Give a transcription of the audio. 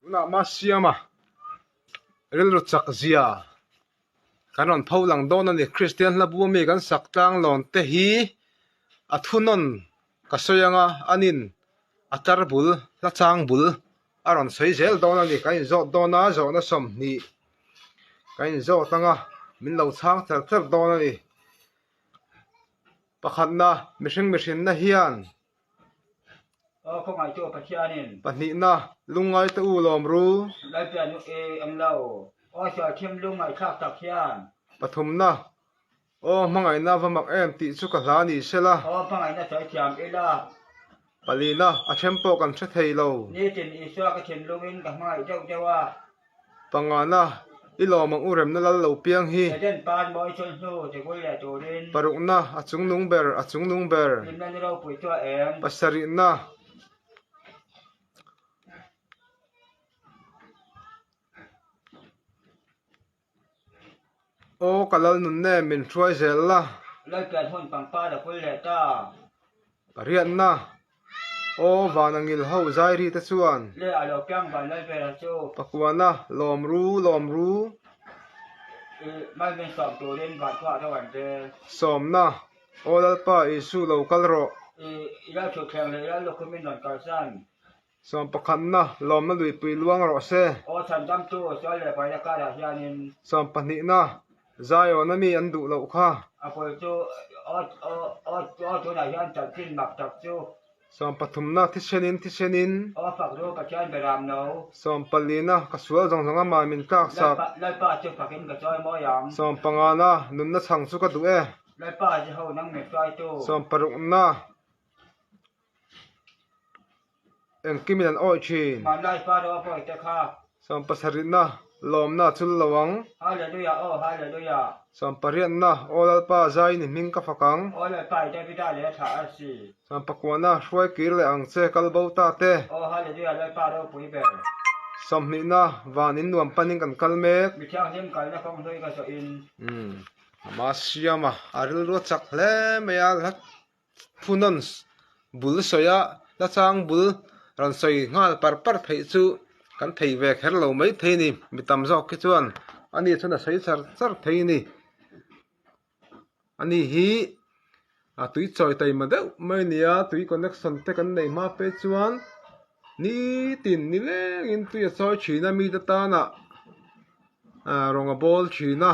Tunah hma siama rilru chak zia kan rawn pho lang dawn a ni. Kristian hla bu ami kan sak tlang lawn te hi a thunawn ka sawi anga anin a tar bul hla chang bul a rawn sawi zel dawn a ni. Kan inzawt dawn a zawhna 20 kan inzawt anga min lo chhang ther ther dawn a ni. Pakhatna mihring mihrinna hian. Aw khawngaihtu Pathianin. Pahnihna, lungngai te u lawm ru. Lalpian u e eng lo. Aw sualthim lungngaihthlak tak hian. Pathumna, aw hmangaihna va mak em tih chu ka hla ni sela. Aw hmangaihna sawi thiam ila. Palina, a then pawh kan hre thei lo. Nitin Isua ka thinlungin ka hmangaih deuh deuh a. Pangana, i lawm ang u remna lal lo piang hi. Eden pan mawi chul hnu ti kul leh turin. Parukna, a chungnung ber, a chungnung ber. Hlimna ni ropui chu a eng. Pasarihna, Aw ka lal nun nen min hruai zel la. Lalpian hun pangpar a kul leh ta. Pariatna, Aw van a ngil ho zai ri te chuan. Le a lo piang van lal vel chu. Pakuana, Lawm ru, lawm ru. I mal min sawm turin van chhuah deuh an rel. Sawmna, Aw Lalpa Isu lo kal rawh. I i lal thutthleng leh i lal lukhum in rawn kalsan. Sawmpakhatna, lawmna luipui luang rawh se. Aw chhandamtu, sual leh vaina karah hianin. Sawmpahnihna, Zion-a mi an duh loh kha. A pawl chu, aw, aw, aw, aw tunah hian chanchin mak tak chu. Sawmpathumna, thisenin, thisenin. Aw fak ru, Pathian beram no. Sawmpalina, ka sual zawng zawng amah min tlak sak. Lalpa, Lalpa chu fakin ka chawi mawi ang. Sawmpangana, nunna chhang chu ka duh e. Lalpa Jeho nang min hruaitu. Sawmparukna. Engkimin an awih thin. Hmanlai Faro pawite kha. Sawmpasarihna, lawmna a chul lo ang. Hallelujah, aw Hallelujah. Sawmpariatna, aw Lalpa, zaiin i hming ka fak ang. Aw Lalpa, i Davida leh a thlah a si. Sawmpakuana, hruai kir leh ang che, kal bo ta te. Aw Hallelujah, Lalpa ropui ber. 20na, van in nuam panin kan kal mek. Mi thianghlim kalna kawng hlui ka zawhin. Umm, ama siama a rilru a chak hle mai a, hla Phunawn bul sawi a, hla chang bul rawn sawi nghal par par theih chu kan thei ve kher lo mai thei a ni. Mi tam zawk khi chuan ani chuan a sawi char char thei a ni. Ani hi a tui chawi taima deuh mai a ni a, tui connection te kan nei hma phei chuan nitin nilengin tui a chawi thin a, mite tana rawng a bawl thin a.